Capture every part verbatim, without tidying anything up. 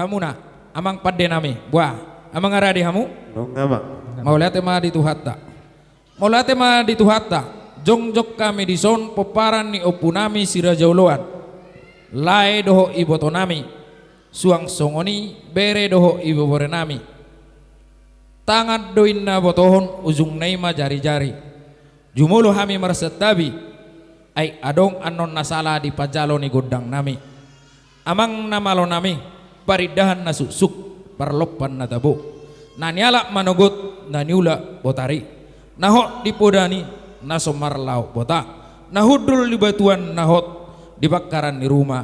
Hamuna, amang pande nami, boha, amang, aha di hamu? Nunga, amang. Mauliate ma di Tuhanta. Mauliate ma di Tuhanta, jongjong hami dison pomparan ni ompu nami si Raja Oloan. Lae dohot iboto nami, suang songon i bere dohot ibebere nami. Tangan do inna botohon, ujungna i ma jarijari. Jumolo hami marsantabi, ai adong annon na sala di pajalo ni gondang nami. Amang na malo nami, parindahan na suksuk, parlompan na tabo. Na nialap manogot, na niula botari. Na hot di podan i, na so marlaok bota. Na hundul di batuan, na hot di bangkaran ni ruma.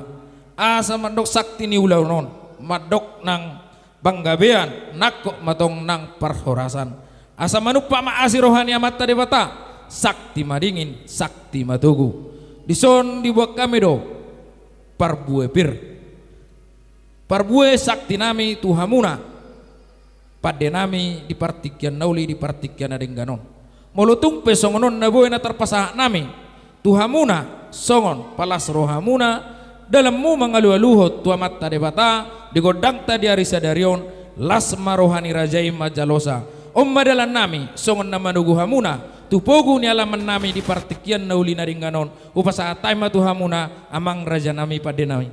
Asa mandok sakti ni ulaon on, mandok nang panggabean, nangkok ma tong nang parhorasan. Asa manumpak ma asi roha ni Amanta Debata, sakti madingin, sakti matogu. Dison diboan hami do parbue pir, parbue sakti nami tu hamuna, pande nami di partingkian na uli, di partingkian na denggan on. Molo tung pe songon on na boi na tarpasahat nami tu hamuna, songon palas rohamuna, dalanmu mangalualuhon tu Amanta Debata di gondangta di ari sadari on, las ma roha ni raja i manjalosa. On ma dalan nami, songon na manogu hamuna tu pogu ni alaman nami di partingkian na uli na denggan on. Hupasahat hami ma tu hamuna, amang raja nami, pande nami.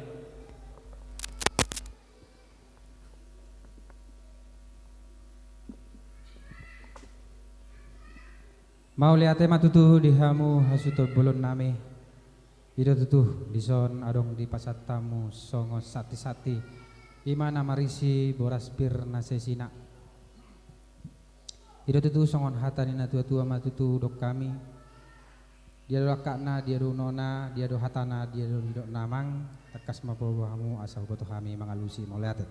Mauliate ma tutu di hamu hasuhuton bolon nami. I do tutu, dison adong dipasahat hamu songon santi-santi, i ma na marisi boras pir na saisina. I do tutu songon hata ni na tua-tua ma tutu dok hami. Dia do langkatna, dia do unokna, dia do hatana, dia do nidokna, amang, tangkas ma paboa hamu asa huboto hami mangalusi. Mauliate.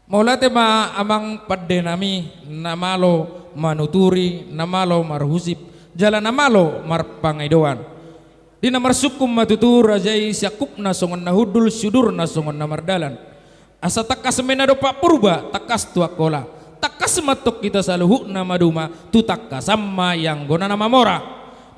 Mauliate ma amang pande nami, na malo manuturi, na malo marhusip, jala na malo marpangidoan. Di na marsungkun ma tutu raja i siangkupna songon na hundul, siudurna songon na mardalan. Asa tangkas ma i na dompak Purba, tangkas tu Angkola. Tangkas ma antong hita saluhutna maduma tu tangkasan ma i anggo na mamora.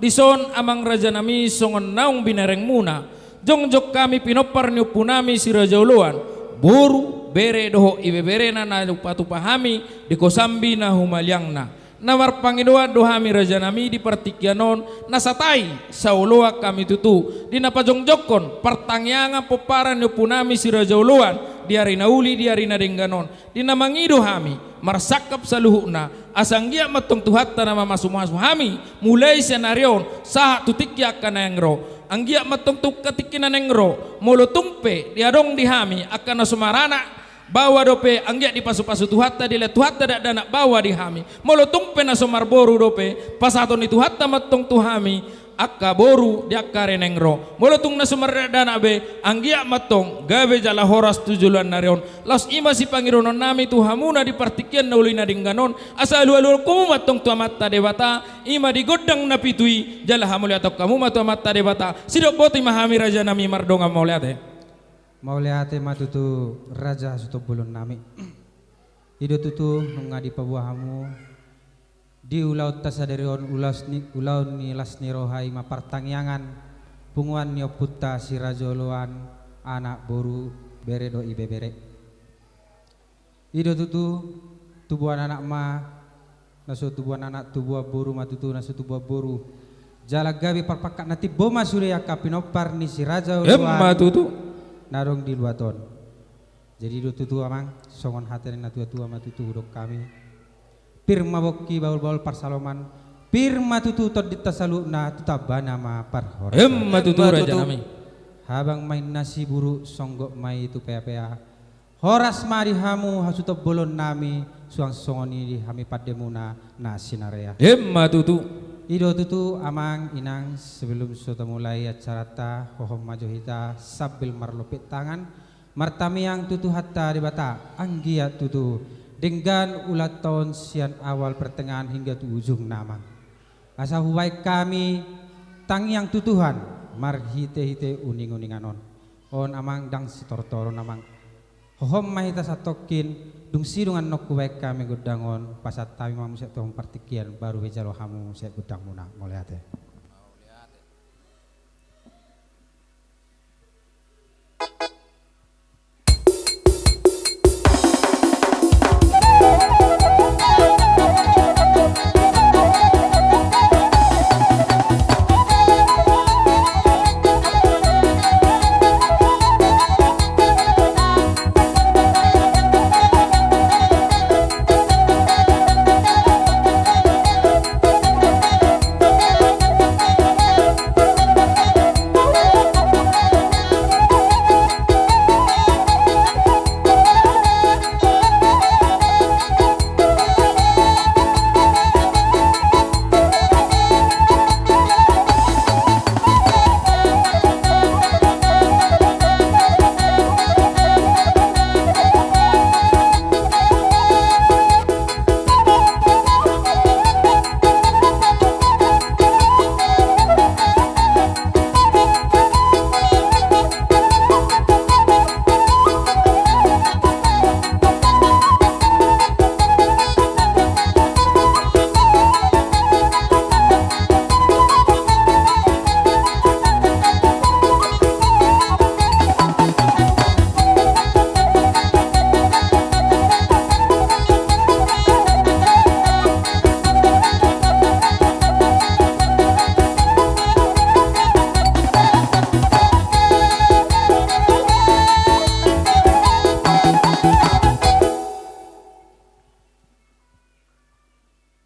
Dison amang raja nami songon naung binerengmuna, jongjong hami pinompar ni ompu nami si Raja Oloan, boru, bere dohot ibeberena na tupa-tupa hami di Kosambi na humaliangna. Na marpangidoan do hami raja nami di partingkian on, na satai saoloan hami tutu di na pajongjongkon partangiangan pomparan ni ompu nami si Raja Oloan di ari na uli, di ari na denggan on. Di na mangido hami marsangkap saluhutna, asa anggiat ma antong Tuhanta na mamasu-masu hami mulai sian ari on sahat tu tingki angka naeng ro. Anggiat ma antong tu angka tingki na naeng ro, molo tung pe adong di hami angka na so maranak baoa dope, anggiat dipasu-pasu Tuhanta, dilehon Tuhanta dakdanak baoa di hami. Molo tung pe na so marboru dope, pasahaton ni Tuhanta ma antong tu hami angka boru di angka ari naeng ro. Molo tung na so mardakdanak be, anggiat ma antong gabe jala horas tu joloan ni ari on. Laos i ma sipangidoon nami tu hamuna di partingkian na uli na denggan on, asa alualuhon hamu ma antong tu Amanta Debata, i ma di gondang na pitu i, jala hamauliateon hamu ma tu Amanta Debata. Sidok boti ma hami raja nami mardongan mauliate. Mauliate ma tutu raja hasuhuton bolon nami. I do tutu nunga dipaboa hamu di ulaonta sadari on, ulaos ni, ulaon ni las ni roha, i ma partangiangan punguan ni ompunta si Raja Oloan, anak, boru, bere dohot ibebere. I do tutu, tubuan anak ma, na so tubuan anak, tubuan boru ma tutu, na so tubuan boru. Jala gabe parpangkat na timbo ma sude angka pinompar ni si Raja Oloan. Emma tutu. Na adong di luat on. Jadi i do tutu amang, songon hata ni na tua-tua ma tutu hudok hami. Pir ma bongki, bahul-bahul parsaloman. Pir ma tutu tondinta saluhutna, tu tambana ma parhorasan. Emma tutu. Emma tutu, raja nami. Habang ma inna siburuk, songgop ma i tu pea-pea. Horas ma di hamu hasuhuton bolon nami, suang songon i di hami pandemuna na sinarea. Emma tutu. I do tutu amang inang, sebelum so tamulai acaranta, hohom ma jo hita sambil marlompit tangan, martamiang tu Tuhanta Debata, anggiat tutu denggan ulaonta on sian awal pertengahan hingga tu ujungna amang. Asa hubaen hami tangiang tu Tuhan marhite-hite uning-uningan on. On amang, ndang sitortoron amang. Hohom ma hita satongkin, dung sidung annon hubaen hami gondang on, pasahat hami ma muse tu hamu partingkian, baru hujalo hamu muse gondangmuna. Mauliate.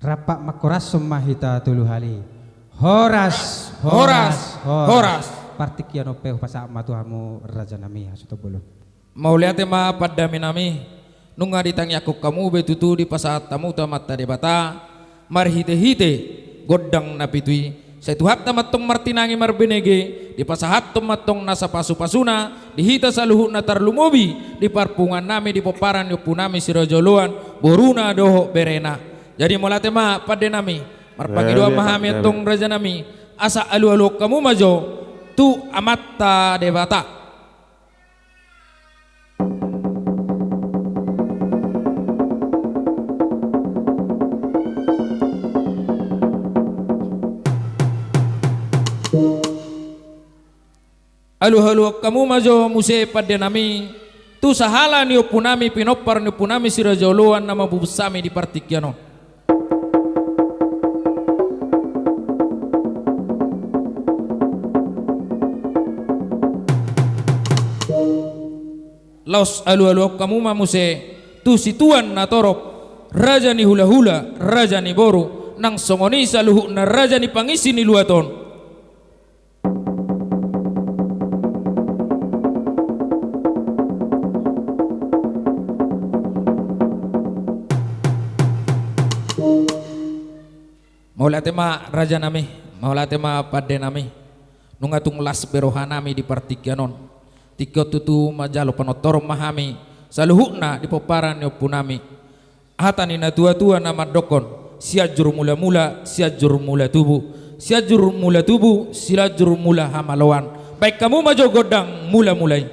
Rap mangkorashon ma hita tolu hali. Horas, horas, horas, horas. Partingkian on pe hupasahat ma tu hamu raja nami, hasuhuton bolon. Mauliate ma pande nami. Nunga ditangiangkon hamu be tutu dipasahat hamu tu Amanta Debata marhitehite gondang na pitu i. Sai Tuhanta ma antong martinangi marbinege, dipasahathon ma antong nasa pasupasuna di hita saluhutna, tarlumobi di parpunguan nami, di pomparan ni ompu nami si Raja Oloan, boruna dohot berena. Jadi mauliate ma pande nami, marpangidoan ma hami antong raja nami, asa alualuhon hamu ma jo tu Amanta Debata. Alualuhon hamu ma jo muse pande nami tu sahala ni ompu nami, pinompar ni ompu nami si Raja Oloan na mamupus hami di partingkian on. Laos alualuhon hamu ma muse tu situan na torop, raja ni hulahula, raja ni boru, nang songon i saluhutna raja ni pangisi ni luat on. Mauliate ma raja nami, mauliate ma pande nami. Nunga tung las be roha nami di partingkian on. Tingki on tutu manjalo panortoron ma hami saluhutna di pomparan ni ompu nami. Hata ni natuatua na mandokkon, Sianjur mulamula, Sianjur mula tubu, Sianjur mula tubu, Sianjur mula hamaloan. Baen hamu ma jo gondang mulamula i.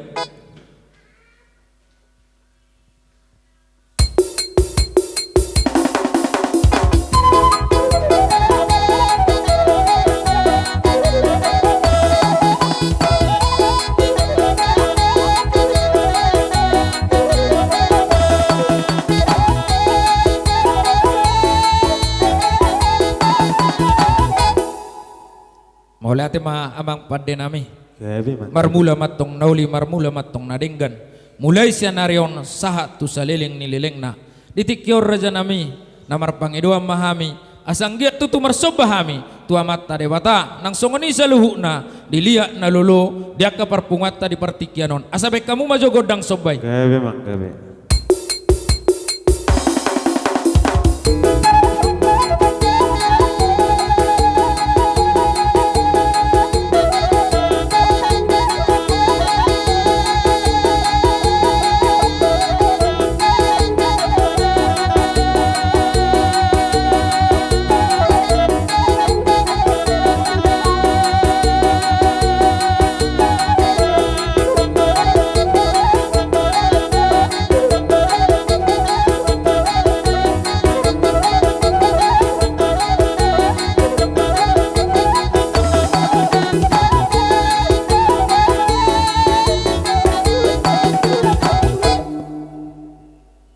Mauliate ma amang pande nami. Gabe ma. Marmula ma antong na uli, marmula ma antong na denggan. Mulai sian ari on sahat tu saleleng ni lelengna. Di tingki on raja nami, na marpangidoan ma hami, asa anggiat tutu marsomba hami tu Amanta Debata, nang songon i saluhutna di liat na lolo, di angka parpunguanta di partingkian on. Asa baen hamu ma jo gondang somba i. Gabe ma, gabe.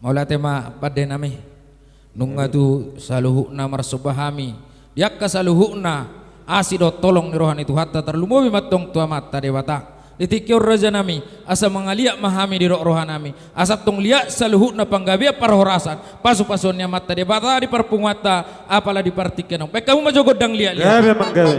Mauliate ma pande nami. Nunga tu saluhutna marsomba hami di angka saluhutna asi dohot holong ni roha ni Tuhanta, tarlumobi ma antong tu Amanta Debata. Di tingki on raja nami, asa mangaliat ma hami didok roha nami, asa antong liat saluhutna panggabean parhorasan, pasupasuon ni Amanta Debata di parpunguanta, apala di partingkian on. Baen hamu ma jo gondang liatliat. Gabe ma, gabe.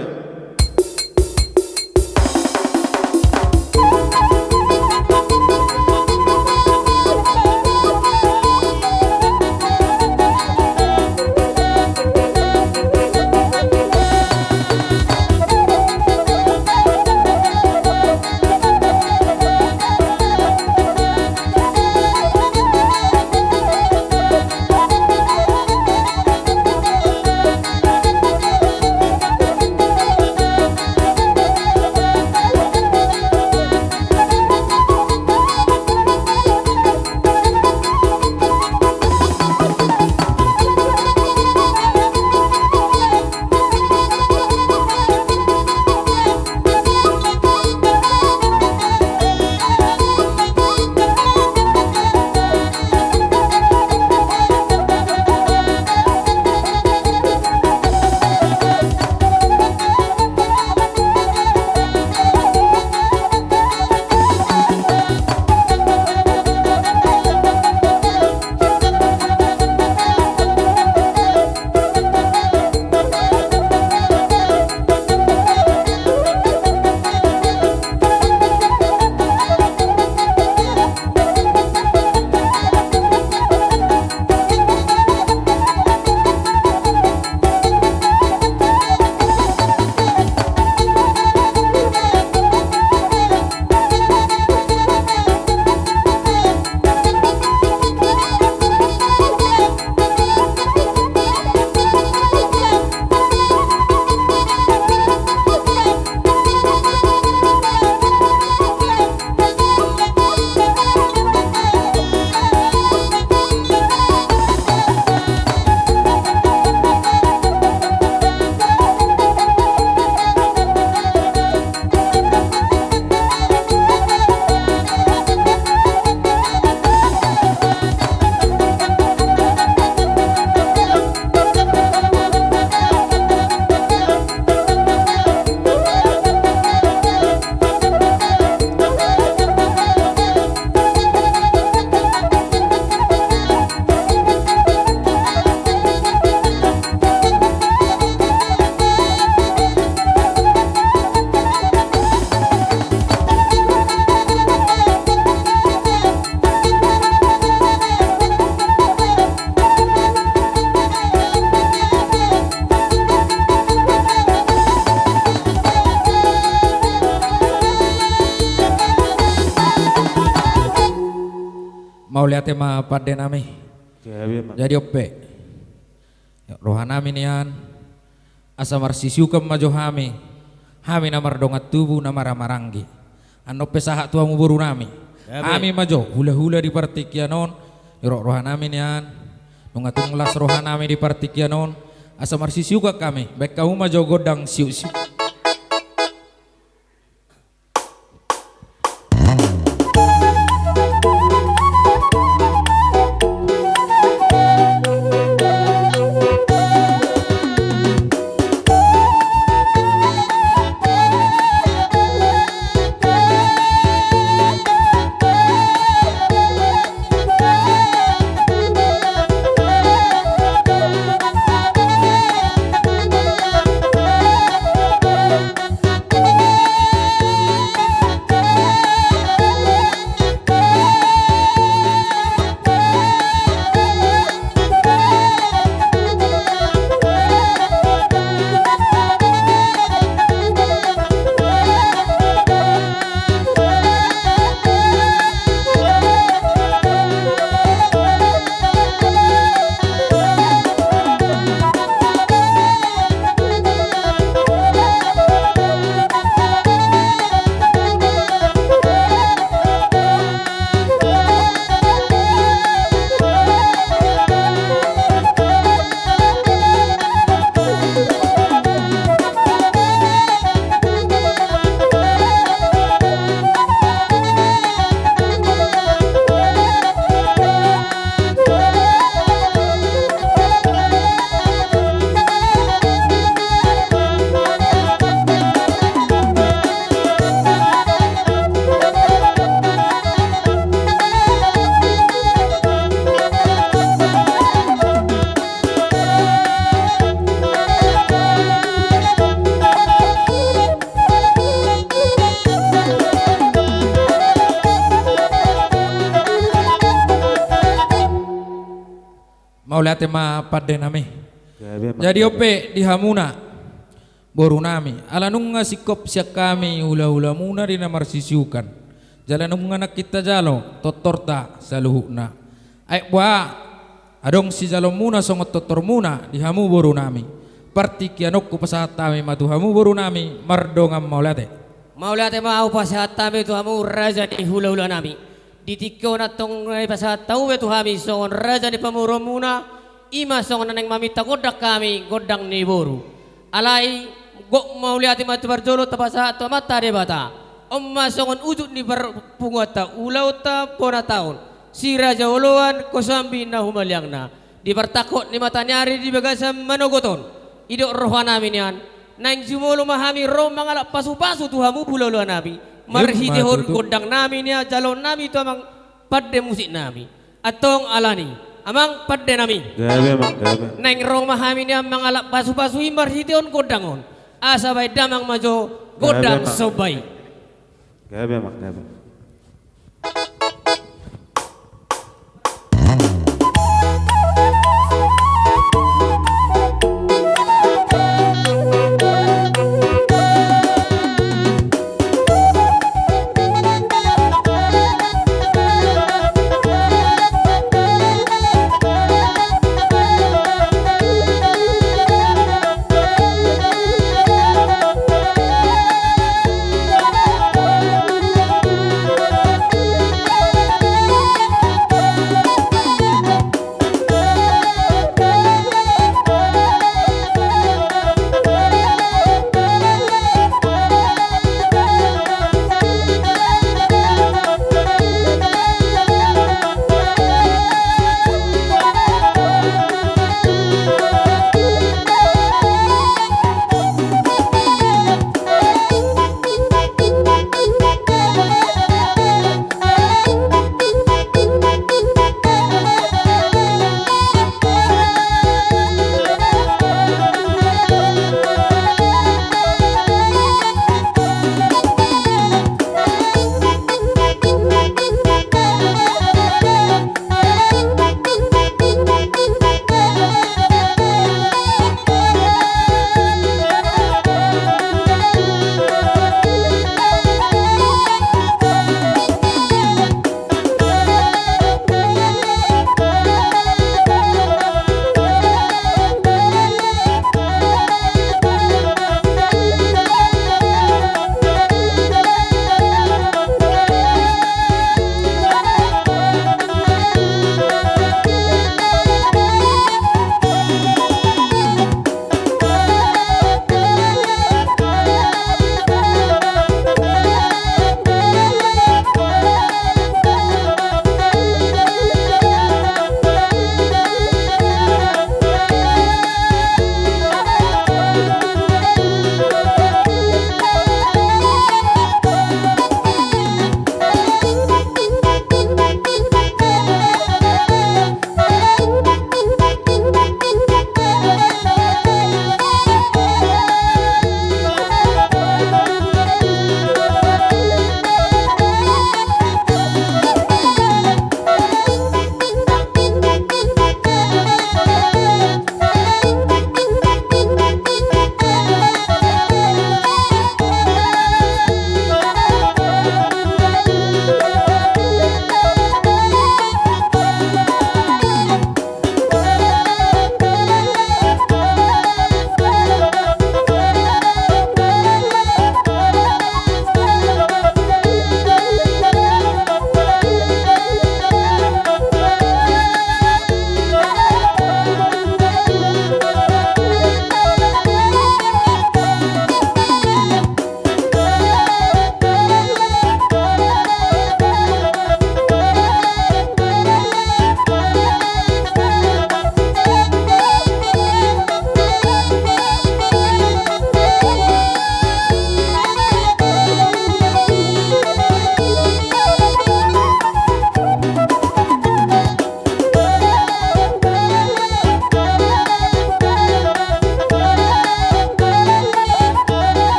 Mauliate ma pande nami. Gabe ma. Jadi on pe, roha nami nian, asa marsisiukan ma jo hami, hami na mardongan tubu, na maramaranggi. Annon pe sahat tu hamu boru nami. Gabe. Hami ma jo hulahula di partingkian on, roha nami nian, nunga tung las roha nami di partingkian on, asa marsisiukan hami, baen hamu ma jo gondang siuksiuk. Mauliate ma pande nami. Gabe ma. Jadi on pe di hamuna boru nami, ala nunga singkop sian hami hulahulamuna di na marsisiukan, jala nunga nangkin tajalo tortorta saluhutna. Ai boha adong sijaloonmuna songon tortormuna di hamu boru nami, partingkian on hupasahat hami ma tu hamu boru nami mardongan mauliate. Mauliate ma hupasahat hami tu hamu raja ni hulahula nami. Di tingki on antong na hupasahat hamu be tu hami songon raja ni pamoruonmuna, i ma songon na naeng maminta gondang hami, gondang ni boru. Alai gok mauliate ma tu parjolo tapasahat tu Amanta Debata. On ma songon ujung ni parpunguanta ulaonta bona taon, Si Raja Oloan Kosambing na humaliangna. Di partangkok ni mataniari di bagasan manogot on, didok roha nami nian, naeng jumolo ma hami ro mangalap pasupasu tu hamu hulahula nami, marhitehon gondang nami nian jaloon nami tu amang pande musik nami. Antong alani, amang pande nami, gabe ma, gabe, naeng ro ma hami nian mangalap pasupasu i marhitehon gondang on, asa baen damang ma jo gondang somba i. Gabe ma, gabe.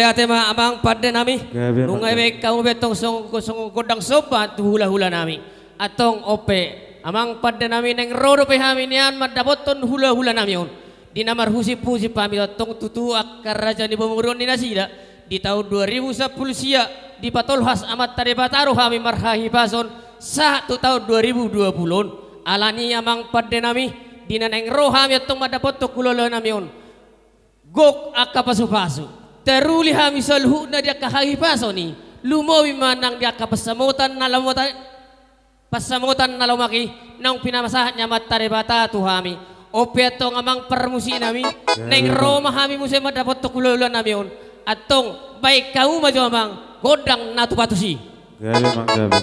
Ate ma amang pande nami. Gabe, nunga amang, gabe. Baen hamu be tong songon, songon gondang somba tu hula-hula nami. Antong on pe amang pande nami, naeng ro dope hami nian mandapothon hula-hula nami on. Di na marhusip-husip hami tongtong tutu angka raja ni boru on ni nasida. Di taon dua ribu sampulu sia dipatolhas Amanta Debata do hami marhahipason sahat tu taon dua ribu dua pulu on. Alani amang pande nami, di na naeng ro hami antong mandapothon hula-hula nami on, gok angka pasu-pasu. Taruli hami saluhutna di angka hahipason i, lumobi ma nang di angka pansamotan na lomak i, pansamotan na lomak i naung pinasahat ni Amanta Debata tu hami. On pe antong amang parmusik nami, gabe, naeng ro ma hami muse mandapothon hula-hula nami on. Antong baen hamu ma jo amang gondang na tupa tusi. Gabe amang, gabe.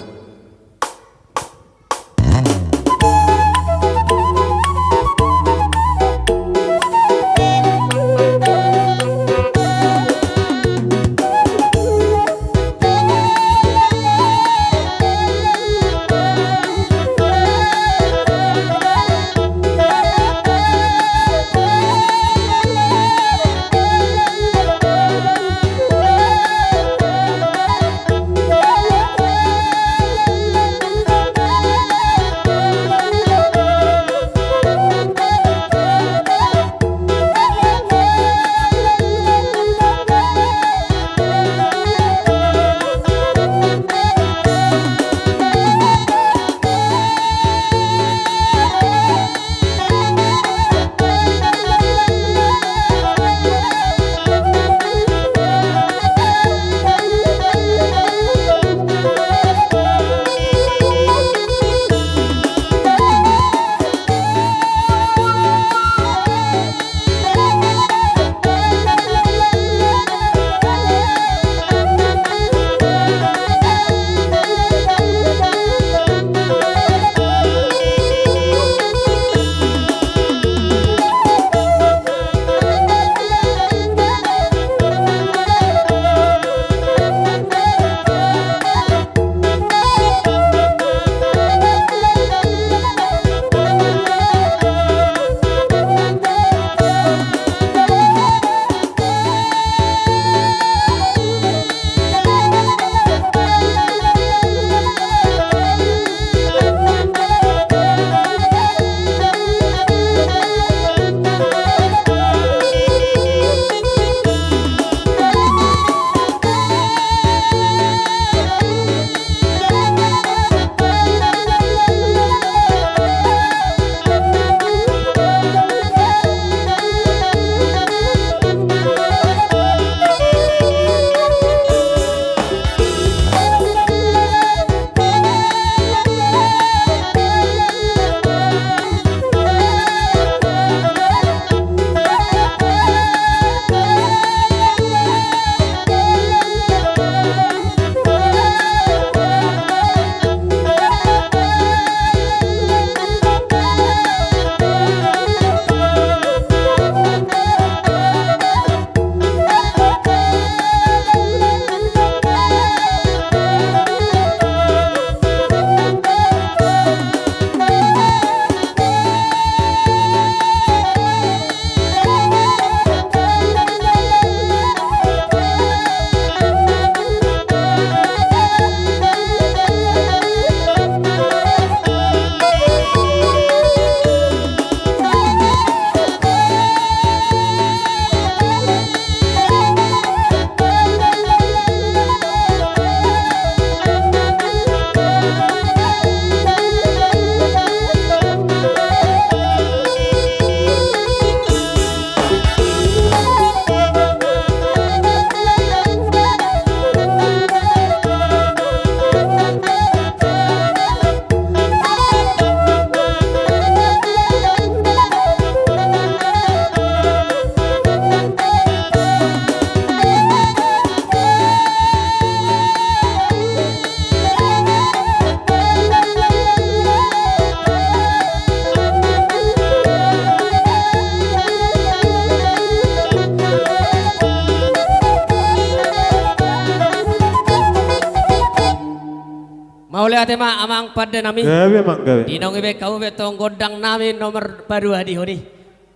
Mauliate ma amang pande nami. Gabe amang, gabe. Di naung dibaen hamu be tong gondang nami nomor paduahon i.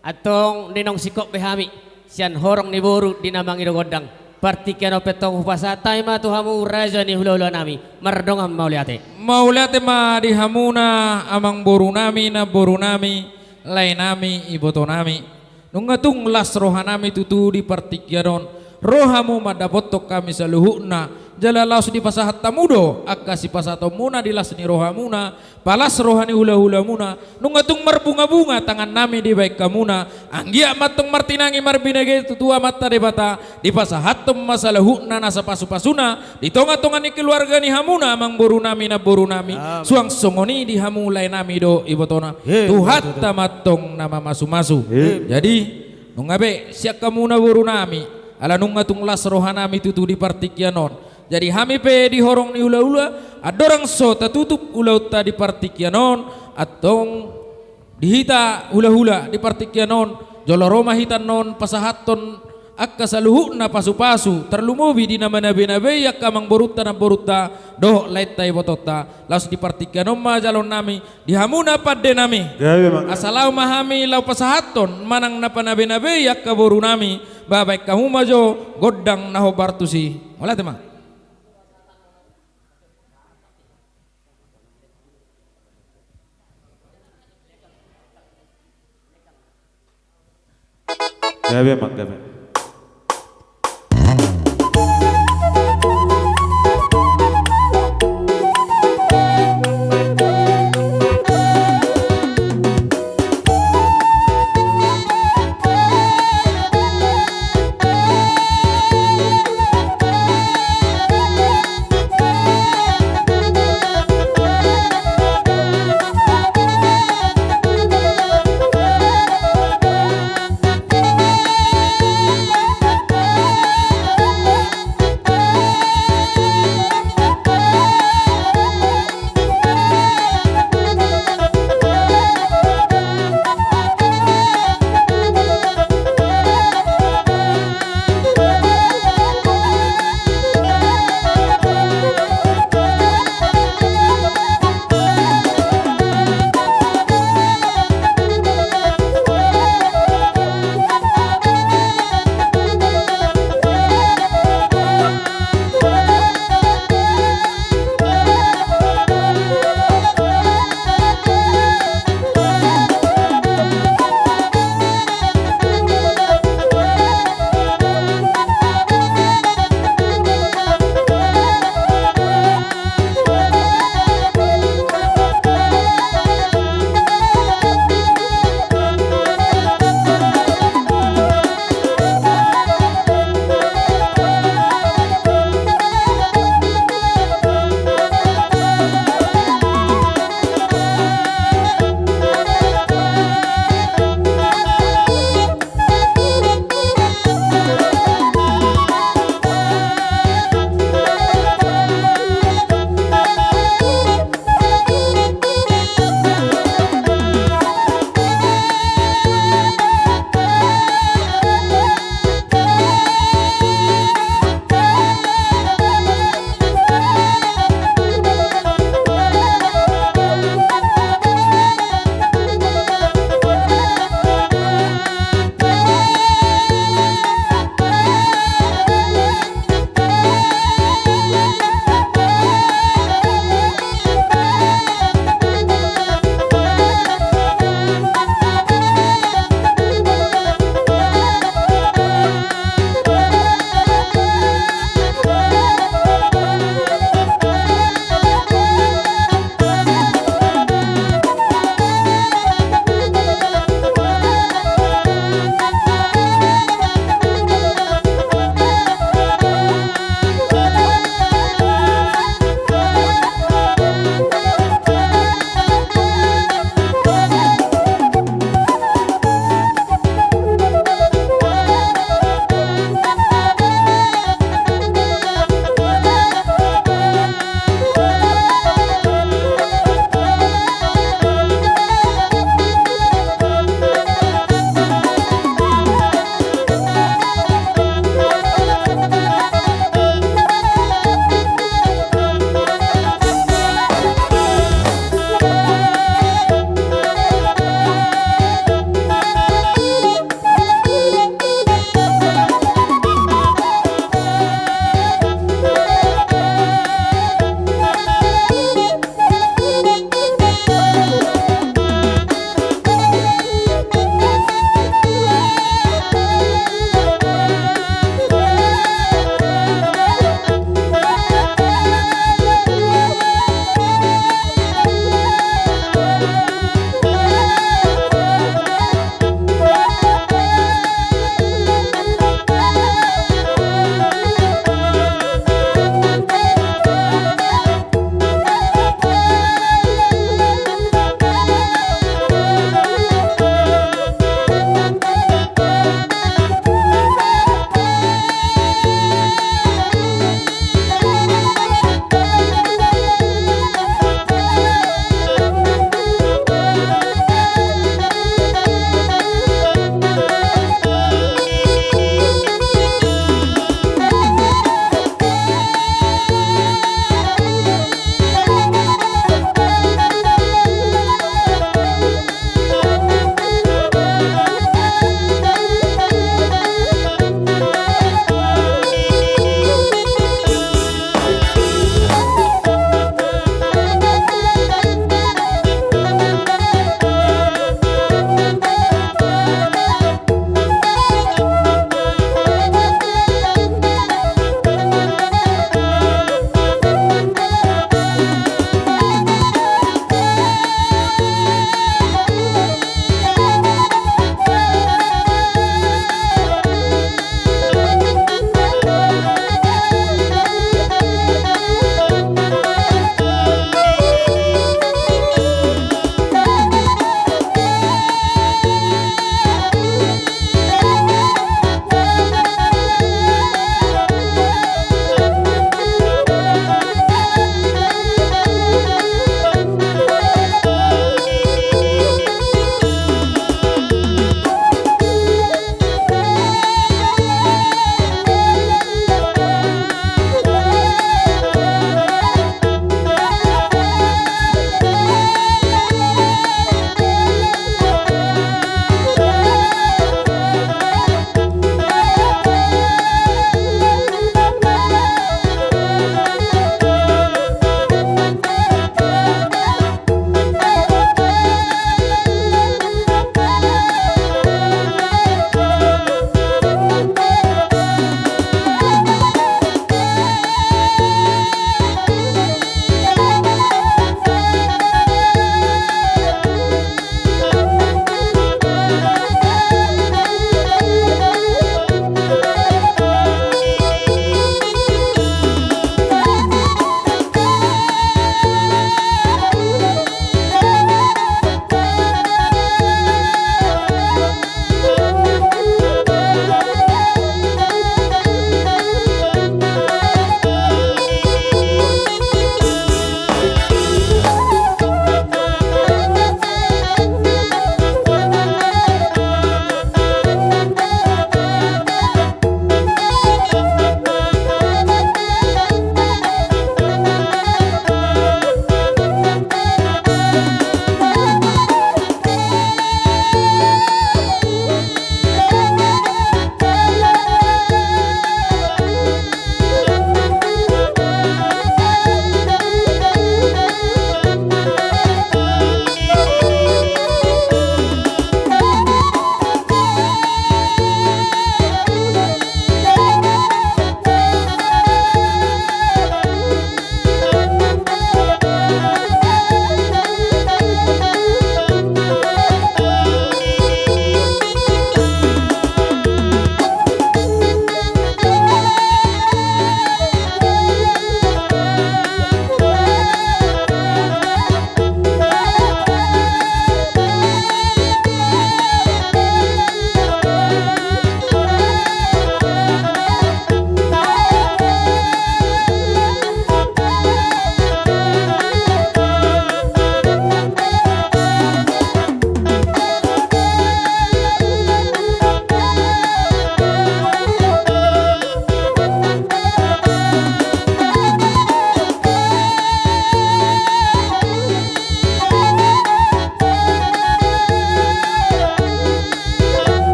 Antong di naung singkop be hami sian horong ni boru di na mangido gondang. Partingkian on pe tong hupasahat hami ma tu hamu raja ni hula-hula nami. Mardongan mauliate. Mauliate ma di hamuna amangboru nami, namboru nami, lae nami, iboto nami. Nunga tung las roha nami tutu di partingkian on. Ro hamu mandapothon hami saluhutna. Jala laos dipasahat hamu do angka sipasahatonmuna di las ni rohamuna. Palas roha ni hula-hulamuna, nunga tung marbunga-bunga tangan nami dibahen hamuna, anggiat ma tong martinangi marbinege tu Amanta Debata, dipasahathon ma saluhutna nasa pasu-pasuna, di tonga-tonga ni keluarga ni hamuna, amangboru nami, namboru nami, amin, suang songon i di hamu lae nami dohot ibotona, Tuhanta ma tong na mamasu-masu. Jadi, nunga be, sian hamuna boru nami, ala nunga tung las roha nami tutu di partingkian on. Jadi hami pe di horong ni hula-hula, andorang so tatutup ulaonta di partingkian on, antong di hita hula-hula di partingkian on, jolo ro ma hita annon pasahathon angka saluhutna pasu-pasu, tarlumobi di na manabe-nabe i angka amangborunta, namborunta, dohot laenta ibotonta, laos di partingkian on ma jaloon nami, di hamuna pande nami. Asa laho ma hami laho pasahathon manang na panabe-nabe i angka boru nami, ba bahen hamu ma jo gondang na hombar tusi. Mauliate ma. Gabe ma, gabe.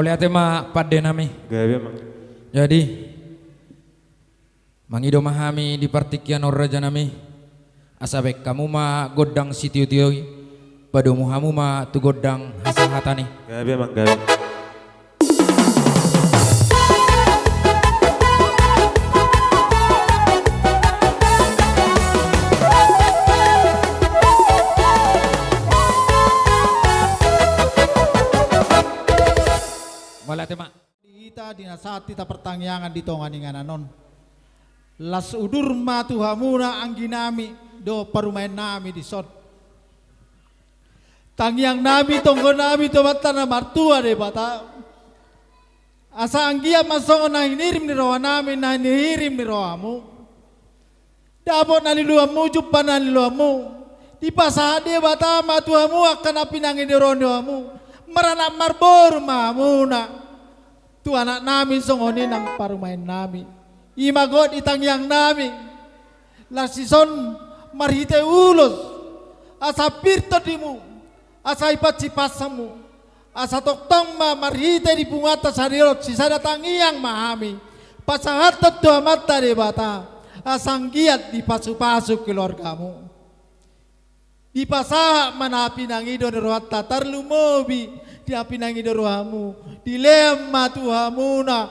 Ate ma pande nami. Gabe ma. Jadi, mangido ma hami di partingkian on raja nami, asa baen hamu ma gondang sitiotio i, padomu hamu ma tu gondang hasahatan i. Gabe ma, gabe. Mauliate ma. Hita di na sahat hita partangiangan di tonga ni inganan on. Las udur ma tu hamuna anggi nami dohot parumaen nami dison. Tangiang nami, tonggo nami tu Amanta na martua Debata. Asa anggiat ma songon na hinirim ni roha nami na hinirim ni rohamu. Dapot na niluluanmu, jumpang na niluluanmu. Dipasahat Debata ma tu hamu angka na pinangido ni rohamu. Maranak marboru ma hamuna. Tu anak nami songon i nang parumaen nami. I ma got di tangiang nami. Las dison marhite ulos. Asa pir tondimu. Asa ipas-ipasmu. Asa tongtong ma marhite di punguanta sadari on sisada tangiang ma hami pasahathon tu Amanta Debata, asa anggiat dipasu-pasu keluargamu. Dipasahat ma na pinangido ni rohanta, tarlumobi di na pinangido rohamu, dilehon ma tu hamuna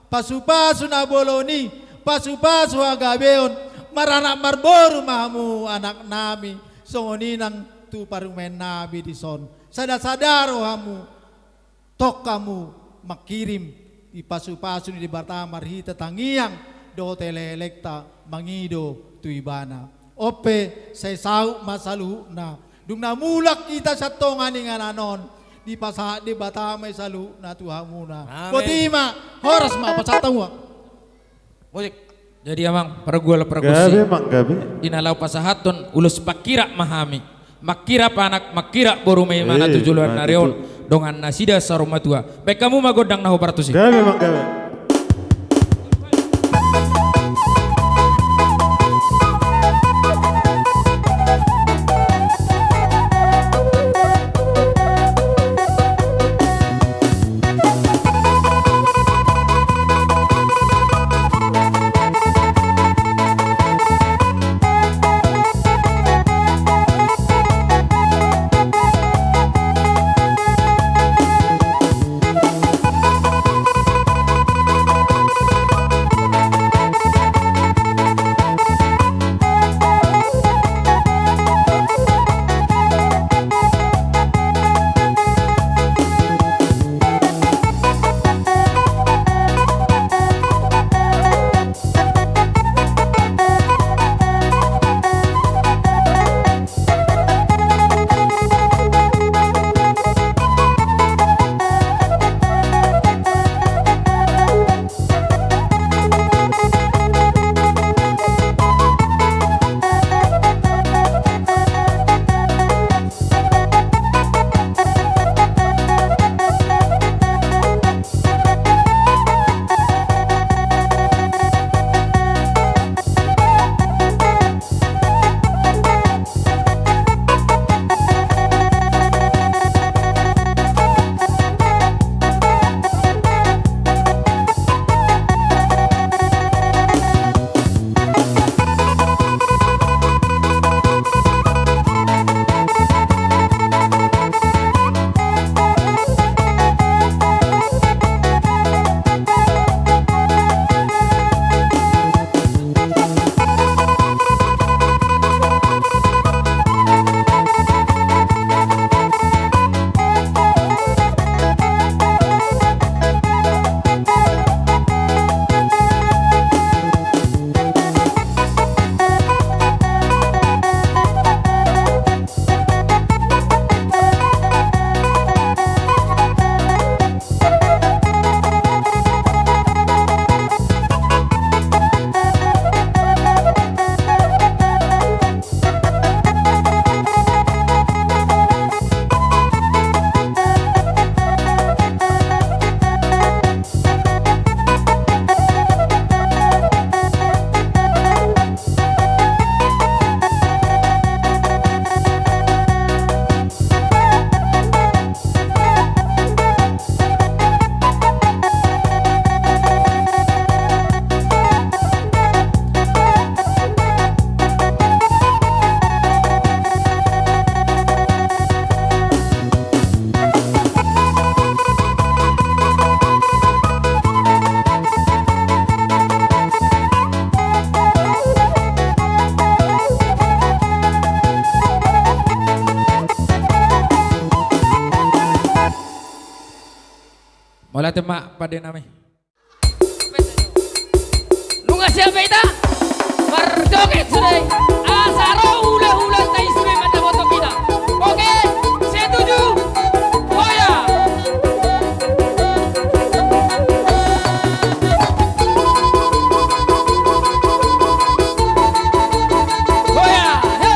pasu-pasu na bolon i, pasu-pasu hagabeon, maranak marboru ma hamu anak nami, songon i nang tu parumaen nami dison. Sada-sada rohamu, tong hamu mangkirim di pasu-pasu ni Debata marhite tangiang dohot elek-elekta mangido tu Ibana. On pe sai saut ma saluhutna. Dung na mulak hita sian tonga ni inganan on, dipasahat Debata ma i saluhutna tu hamuna. Amin. Boti ma, horas ma pasahat hamu. Musik. Jadi amang, pargual pargonsi. Gabe, Mang, gabe. Di na laho pasahathon ulos panghirat ma hami. Manghirat anak, manghirat boru ma ibana tu joloan ni ari on. Dongan nasida saur matua. Baen hamu ma gondang na hombar tusi. Gabe, Mang, gabe. Tema pande nami. Nunga siap hita? Marjoget sude. Asa ro hulahulanta i sude mandapothon hita. Oke, setuju? Hoya. Hoya, he.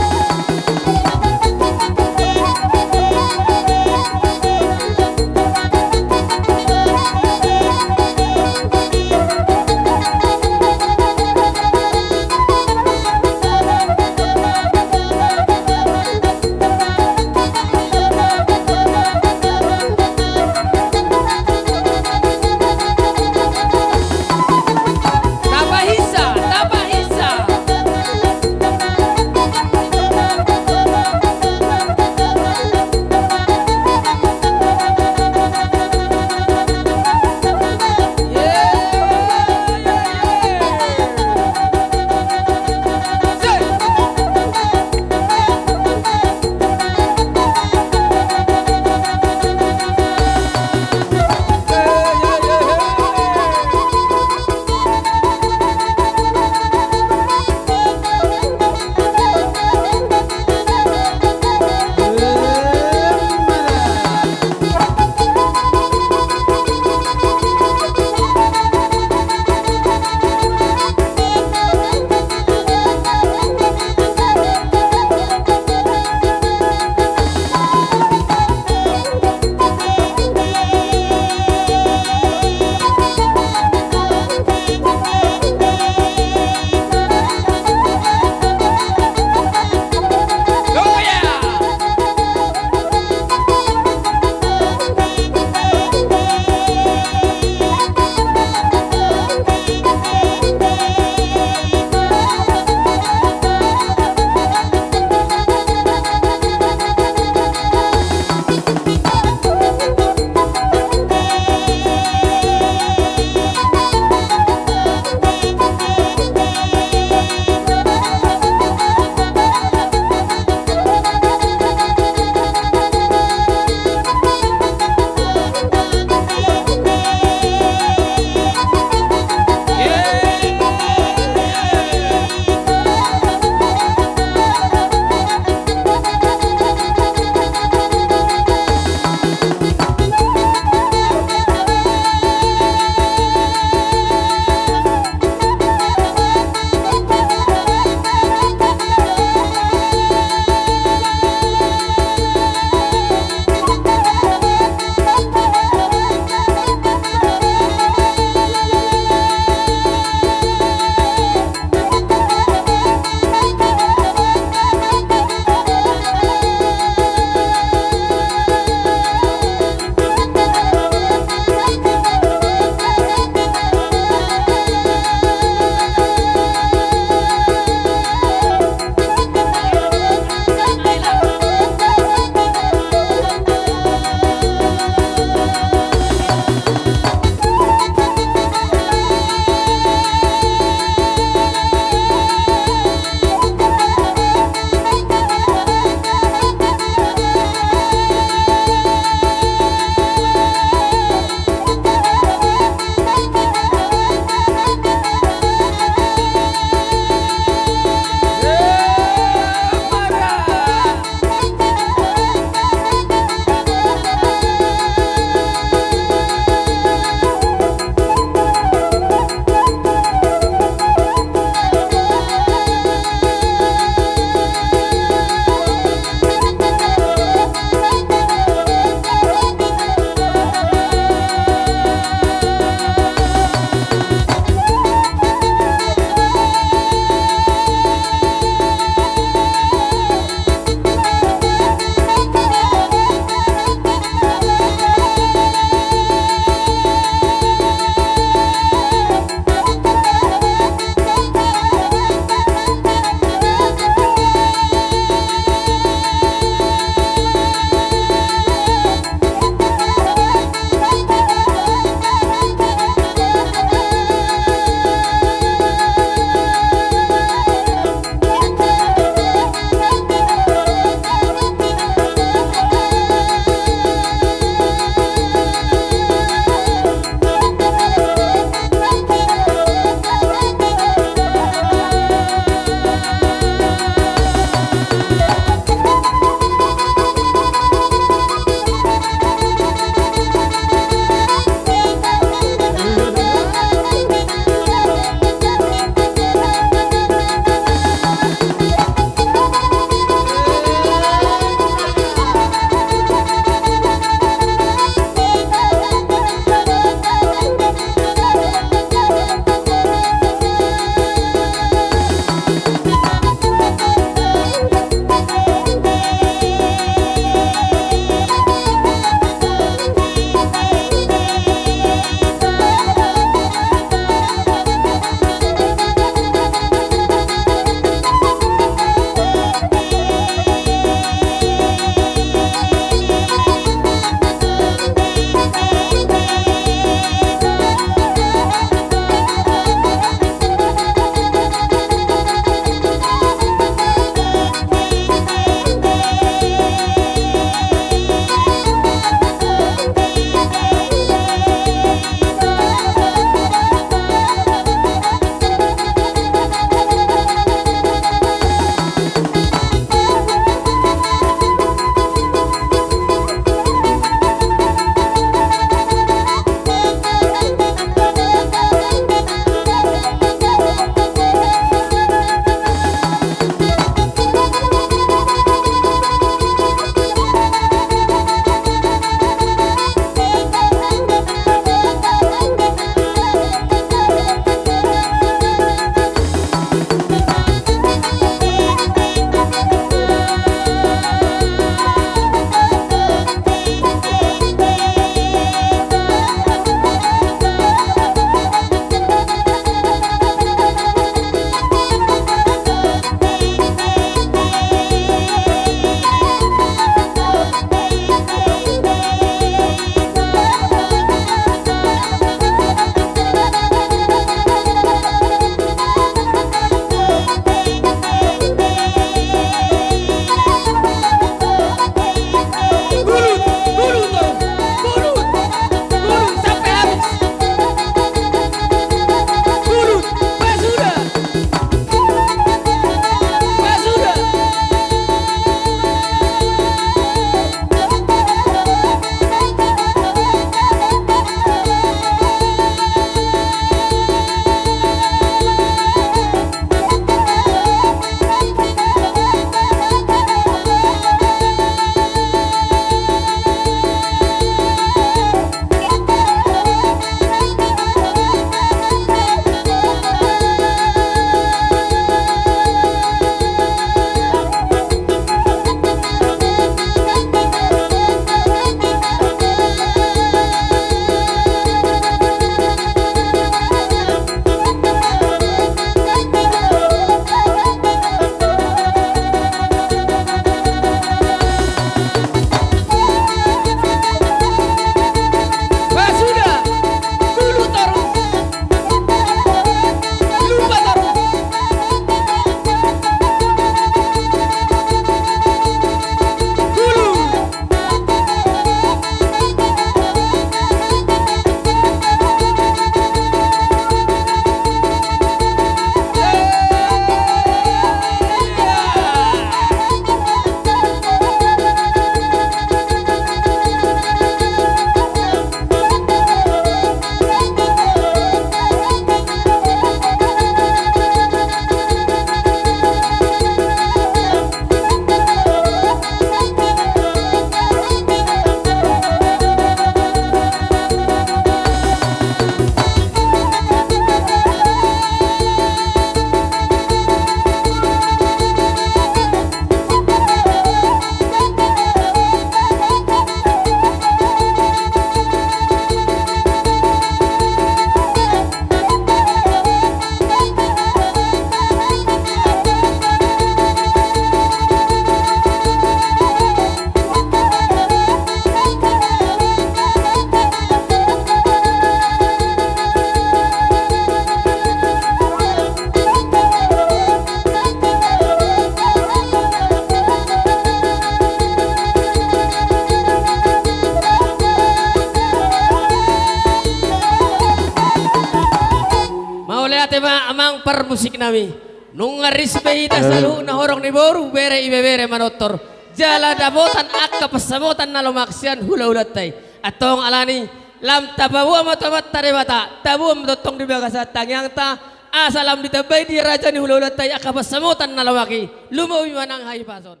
Ma amang parmusik nami, nunga ris be hita saluhutna horong ni boru, bere, ibebere manortor, jala dapotan angka pansamotan na lomak sian hulahulanta i. Antong alani, lam tapaboa ma tu Amanta Debata, taboan ma tongtong di bagasan tangiangta, asa lam ditambai di raja ni hulahulanta i angka pansamotan na lomak i, lumobi ma nang hahipason.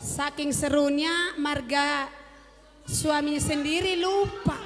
Saking serunya, marga suaminya sendiri lupa.